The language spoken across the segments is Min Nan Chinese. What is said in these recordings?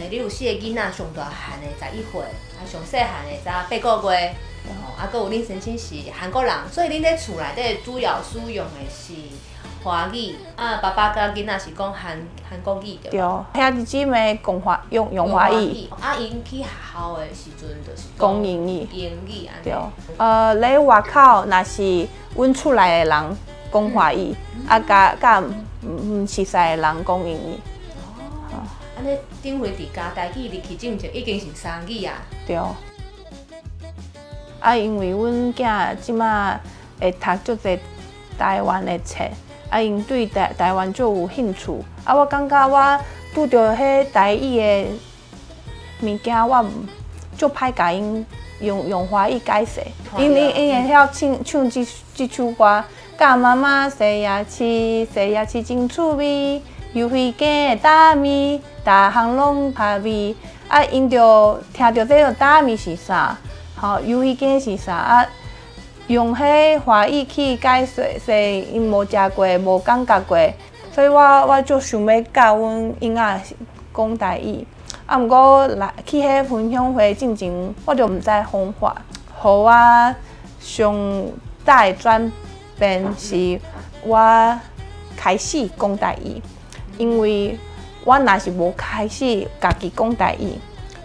欸，你有四个囡仔，上大漢的11歲，啊，上細漢的才8個月，吼，啊，閣有恁先生是韓國人，所以恁咧厝內底主要使用的是華語，啊，爸爸佮囡仔是講韓國語對。對，兄弟姊妹講華用用華語。啊，𪜶去學校的時陣就是講英語。英語按呢。對，咧外口若是阮厝內的人講華語，啊，佮毋熟似的人講英語。哦，按呢等於佇家台語入去進前已經是三語啊。對。啊，因為阮囝這馬會讀足濟台灣的冊，啊，𪜶對台灣足有興趣。啊，我感覺我拄著彼台語的物件，我足歹共𪜶用華語解釋。𪜶會曉唱這首歌，佮媽媽洗夜市，洗夜市真趣味，油飛機的膽味，逐項攏較味。啊，𪜶就聽著這個膽味是啥，吼，油飛機是啥啊？用彼華語去解說，說𪜶無食過，無感覺過，所以我足想欲教阮囡仔講台語。啊，毋過來去彼分享會進前，我就毋知方法，予我上大的轉變是我開始講台語，因為我若是無開始家己講台語，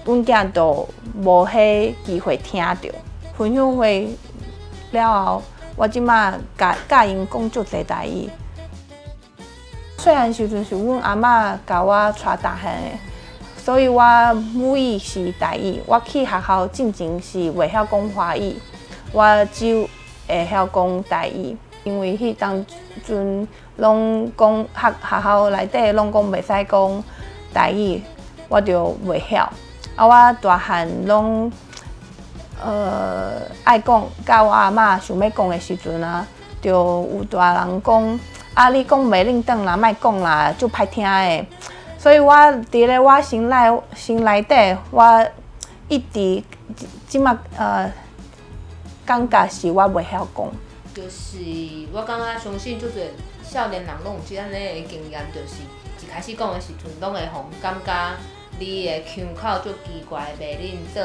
阮囝就無彼機會聽著。分享會了後，我這馬共𪜶講足濟台語。細漢時陣是阮阿嬤共我帶大漢的，所以我母語是台語。我去學校進前是袂曉講華語，我只會曉講台語。因為彼當陣攏講學校內底攏講袂使講台語，我就袂曉。啊，我大漢攏愛講，佮我阿嬤想欲講的時陣啊，就有大人講，啊，你講袂輪轉啦，莫講啦，足歹聽的。所以我佇咧我心內底，我一直這馬感覺是我袂曉講。就是我感覺相信足濟少年人攏有這按呢的經驗，就是一開始講的時陣，攏會予人感覺你的腔口足奇怪，袂輪轉，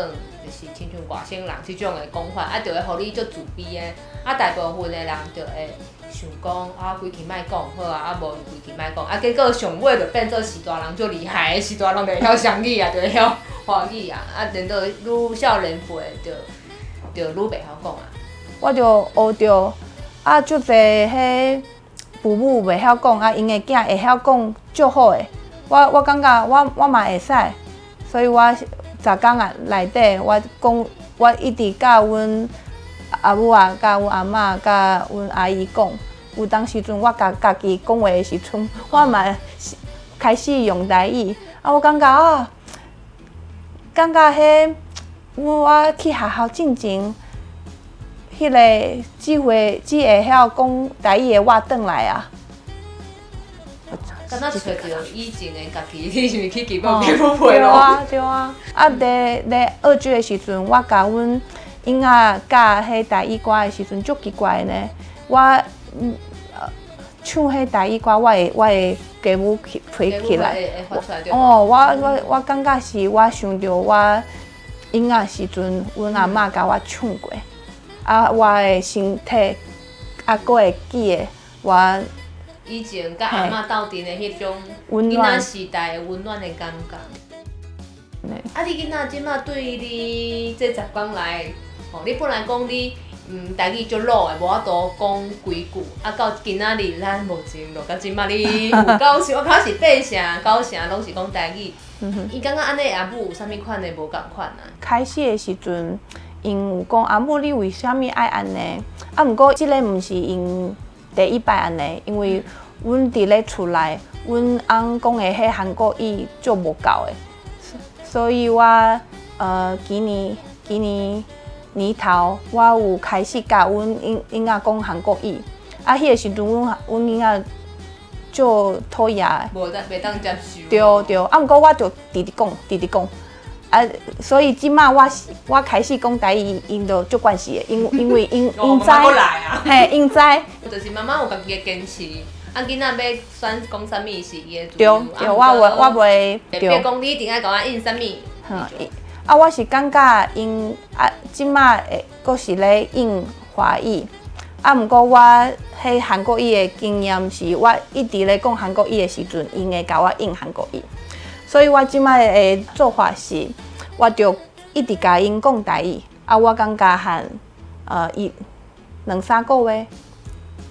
就是親像外省人這種的講法，啊，就會予你足自卑的。啊，大部分的人就會想講，啊，規氣莫講好啊，啊，無就規氣莫講，啊，結果上尾就變做序大人足厲害的，序大人就會曉雙語啊，就會曉華語啊，啊，輪到愈少年輩就就愈袂曉講啊。我就學著啊，足濟彼父母袂曉講，啊，𪜶的囝會曉講足好的。我感覺我嘛會使，所以我10工啊內底，我講我一直佮阮阿母啊、佮阮阿嬤、佮阮阿姨講。有當時陣我家己講話的時陣，我嘛開始用台語。啊，我感覺啊，感覺彼我去學校進前，彼個只會曉講台語的我轉來啊。敢若揣著以前的家己，你是毋是去祈禱對對啊對啊。啊，咧學這個時陣，我共阮囡仔教彼台語歌的時陣，足奇怪的呢。我唱彼台語歌，我會雞母起飛起來。哦，我感覺是我想著我囡仔時陣，阮阿嬤共我唱過，啊，我的身體啊，閣會記得我。以前佮阿嬤鬥陣的彼種囡仔時代的溫暖的感覺。啊，你囡仔這馬對你這10工來，吼，你本來講你台語足老的，無法度講幾句，啊，到今仔日咱目前錄到這馬，你有九成，我感覺是八成九成攏是講台語。伊感覺按呢阿母有啥物款的無仝款啊？開始的時陣，𪜶有講阿母你為啥物愛按呢？啊，毋過這个毋是𪜶第一擺按呢，因為阮佇咧厝內，阮翁講的彼韓國語足無夠的，所以我今年年頭，我有開始教阮囡仔講韓國語，啊，彼個時陣阮囡仔足討厭的，無當袂當接受。對對，啊，毋過我就直直講，直直講，啊，所以這馬我開始講台語，𪜶就足慣勢的，因為𪜶知，嘿，𪜶知。就是媽媽有家己的堅持，啊，囡仔欲選講啥物是伊的自對由。對，我袂袂逼講你一定愛共我應啥物。啊，我是感覺𪜶啊，這馬會閣是咧應華語，啊，毋過我彼韓國語的經驗是，我一直咧講韓國語的時陣，𪜶會共我應韓國語，所以我這馬的做法是，我就一直共𪜶講台語，啊，我感覺和一兩三個月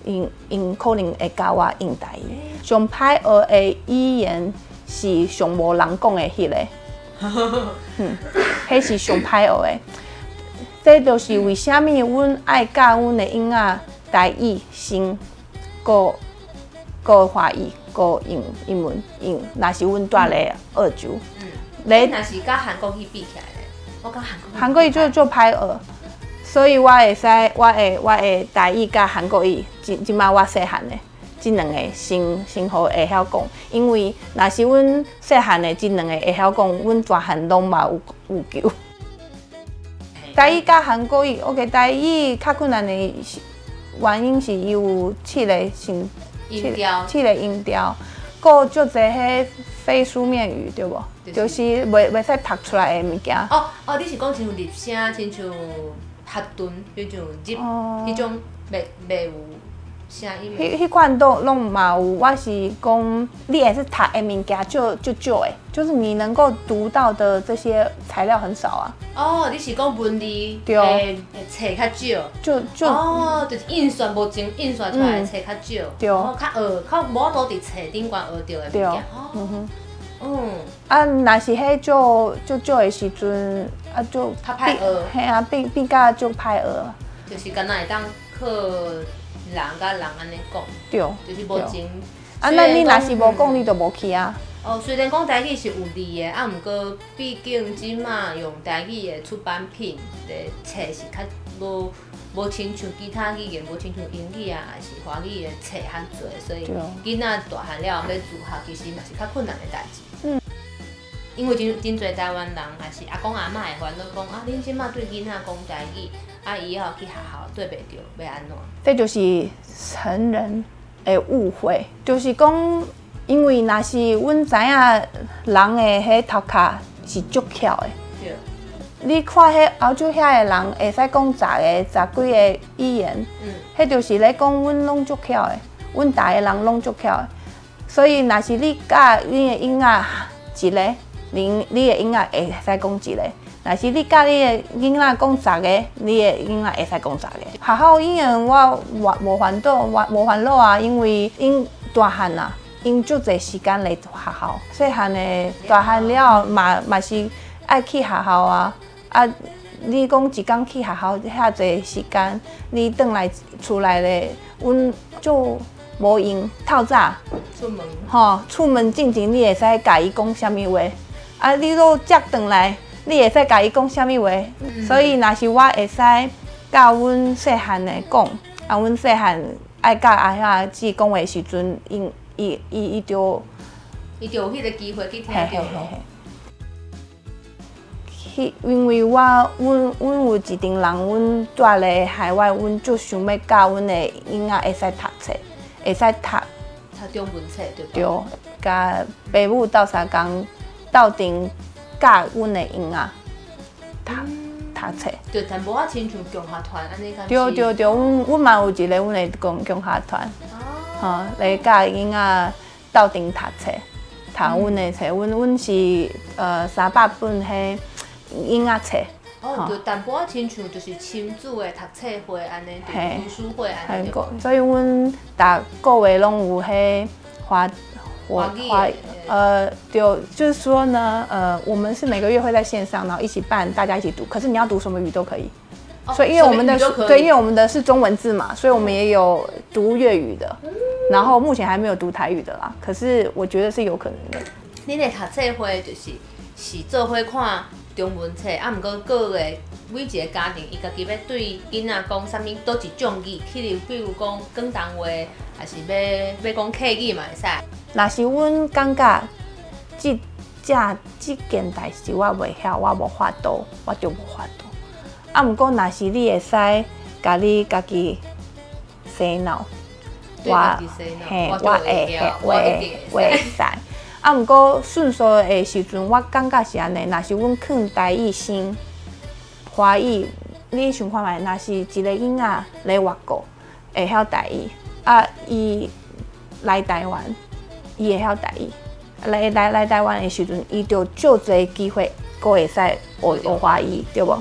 ，𪜶可能會共我應台語。上歹學的語言是上無人講的彼個。彼是上歹學的。這就是為啥物阮愛教阮的囡仔台語先，閣華語，閣英文。因若是阮蹛咧澳洲，咧若是佮韓國語比起來咧，我講韓國韓國語就足歹學，所以我會使，我會台語佮韓國語，這這馬我細漢的。這兩個先予會曉講，因為若是阮細漢的這兩個會曉講，阮大漢攏嘛有救。台語佮韓國語，OK，台語較困難的原因是伊有七個聲音調，七個音調，閣足濟彼非書面語，對無？就是袂使讀出來的物件。哦哦，你是講親像入聲，親像合頓，彼種入，彼種袂有聲音。彼款都攏嘛有，我是講你會使讀的物件足少的，就是你能夠讀到的這些材料很少啊。哦，你是講文字會冊較少？就哦，就是印刷無精印刷出來的冊較少，對，較學較無法度佇冊頂懸學著的物件。嗯哼。啊，若是彼足足少的時陣，啊就較歹學。嘿啊，變甲足歹學。就是敢若會當靠人佮人按呢講，就是無情。啊，那你若是無講，你就無去啊。哦，雖然講台語是有字的，啊，毋過畢竟這馬用台語的出版品的冊是較無親像其他語言，無親像英語啊，抑是華語的冊較濟，所以囡仔大漢了後欲自學，其實嘛是較困難的代誌。因為真濟台灣人，抑是阿公阿嬤會煩惱講啊，恁這馬對囡仔講台語，啊，以後去學校對袂著，欲按怎？這就是成人的誤會，就是講，因為若是阮知影人的彼頭殼是足巧的。你看彼歐洲遐的人會使講十個、十幾個語言，彼就是咧講阮攏足巧的，阮逐個人攏足巧的。所以若是你教你的囡仔一個，你的囡仔會使講一個；若是你教你的囡仔講十個，你的囡仔會使講十個。學校語言我無煩惱，我無煩惱啊，因為𪜶大漢啊，𪜶足濟時間咧學校。細漢的大漢了嘛是愛去學校啊。啊，你講一工去學校遐濟時間，你轉來厝內咧，阮就無閒透早出門，吼，出門進前你會使共伊講啥物話？啊，你閣接轉來，你會使共伊講啥物話？所以，若是我會使教阮細漢的講，啊，阮細漢愛佮阿遐姊講話時陣，伊就伊就有彼個機會去聽著囉。去，因為我阮有一陣人，阮蹛咧海外，阮足想欲教阮的囡仔會使讀冊，會使讀讀中文冊對對，共爸母鬥相共鬥陣教阮的囡仔讀冊。對，淡薄仔親像共學團按呢敢對對對，阮嘛有一個阮的共學團，吼，來教囡仔鬥陣讀冊，讀阮的冊。阮是300本彼囡仔冊。哦，就淡薄仔親像就是親子的讀冊會按呢，讀書會按呢。所以阮逐個月攏有彼華華對，就是說呢，我們是每個月會在線上，然後一起辦，大家一起讀。可是你要讀什麼語都可以，所以因為我們的對，因為我們的是中文字嘛，所以我們也有讀粵語的，然後目前還沒有讀台語的啦。可是我覺得是有可能的。恁的讀冊會就是做伙看中文冊，啊，毋過各個每一個家庭，伊家己欲對囡仔講啥物，佗一種語，譬如講廣東話，抑是欲講客語嘛會使。若是阮感覺這這件代誌我袂曉，我無法度，我就無法度。啊，毋過若是你會使共你家己洗腦，我嘿，我會，我會，我會使。啊，毋過順序的時陣，我感覺是按呢。若是阮囥台語先，華語，你想看覓？若是一个囡仔咧外國會曉台語，啊，伊來台灣，伊會曉台語。來台灣的時陣，伊就足濟機會，閣會使學學華語，對無？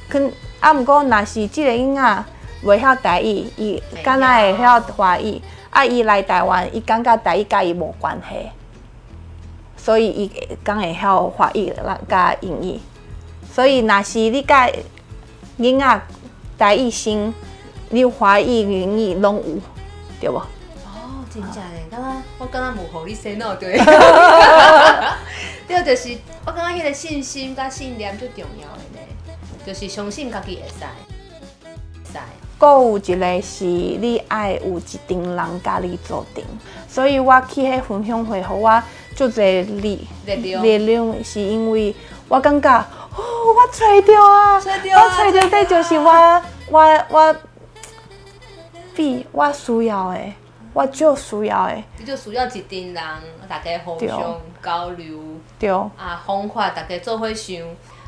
可啊，毋過若是這个囡仔袂曉台語，伊敢若會曉華語，啊，伊來台灣，伊感覺台語佮伊無關係，所以伊敢會曉華語佮英語。所以，若是你佮囡仔台語先，你華語、英語攏有，對無？哦，真正咧，敢若我敢若無予你洗腦對。對，就是我感覺彼个信心佮信念最重要的咧，就是相信家己會使，使。閣有一个是你愛有一陣人佮你做陣，所以我去彼分享會，予我足濟力力量，是因為我感覺，哦，我揣著啊，我揣著，這就是我比我需要的，我足需要的。你就需要一陣人，大家互相交流，啊，方法大家做伙想，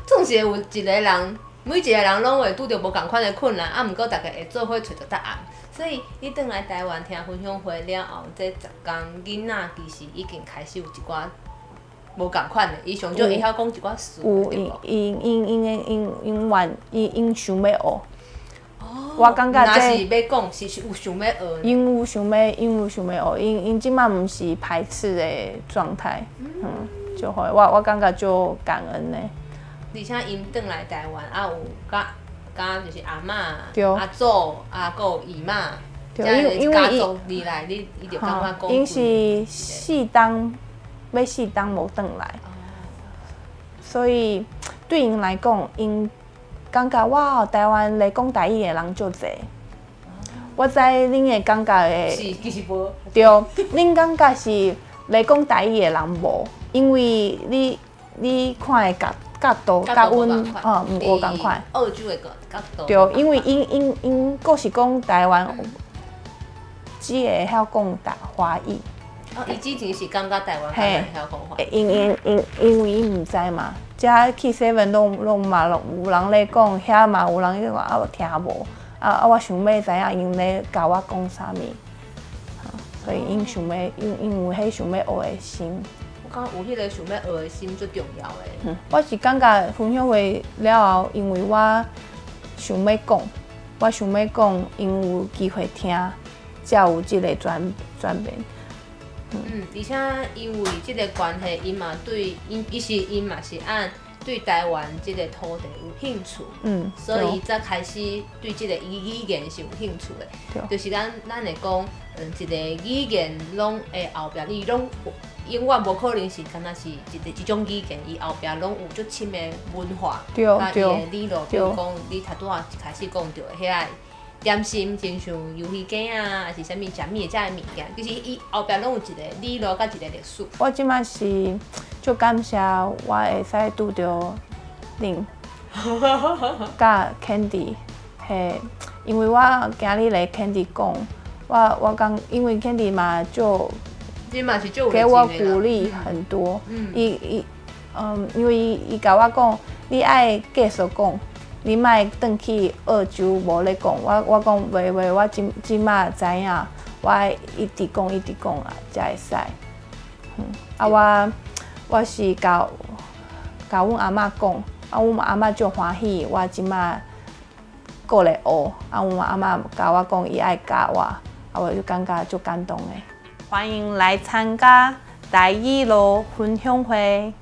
總是會有一个人。每一个人攏會拄著無仝款的困難，啊，毋過大家會做伙揣著答案。所以你轉來台灣聽分享會了後，這10工囡仔其實已經開始有一寡無仝款的，伊上少會曉講一寡詞。有，𪜶𪜶𪜶𪜶𪜶願伊𪜶想欲學。哦。我感覺這。若是欲講，是有想欲學。𪜶有想欲，𪜶有想欲學，𪜶𪜶這馬毋是排斥的狀態，嗯，就好，我感覺足感恩的。而且𪜶轉來台灣，啊有佮佮就是阿嬤、阿祖、啊閣有姨媽，對，因為家族而來，你伊就感覺講。𪜶是四冬欲四冬無轉來，所以對𪜶來講，𪜶感覺哇，台灣咧講台語的人足濟。我知恁會感覺的，是其實無。對，恁感覺是咧講台語的人無，因為你看的角度佮阮哦無仝款。澳洲的角度。對，因為𪜶𪜶𪜶閣是講台灣，只會曉講台華語。哦，伊之前是感覺台灣較會曉講華語。𪜶𪜶𪜶因為𪜶毋知嘛，遮去 seven 攏攏嘛攏有人咧講，遐嘛有人咧講，啊我聽無，啊啊我想欲知影𪜶咧共我講啥物，所以𪜶想欲，𪜶𪜶有彼想欲學的心。我感覺有彼个想欲學的心最重要的。嗯，我是感覺分享會了後，因為我想欲講，我想欲講，𪜶有機會聽，才有這个轉變。嗯，而且因為這个關係，𪜶嘛對，𪜶伊是𪜶嘛是按對台灣這个土地有興趣，所以才開始對這个語言是有興趣的。就是咱會講，一个語言攏會後壁，伊攏永遠無可能是敢若是一个一種語言，伊後壁攏有足深的文化，佮伊的理路，比如講你頭拄仔一開始講著的遐點心，親像魷魚羹啊，抑是啥物食物的遮个物件，其實伊後壁攏有一个理路佮一个歷史。我這馬是足感謝我會使拄著恁，佮 Candy，嘿，因為我今日來 Candy 講，我講，因為 Candy 嘛就給我鼓勵很多，伊伊嗯，因為伊共我講，你愛繼續講。你莫轉去澳洲無咧講，我講袂袂，我這馬知影，我愛一直講一直講啊，才會使。啊我是共共阮阿嬤講，啊阮阿嬤足歡喜，我這馬閣咧學，啊阮阿嬤共我講伊愛教我，啊我就感覺足感動的。歡迎來參加台語路分享會。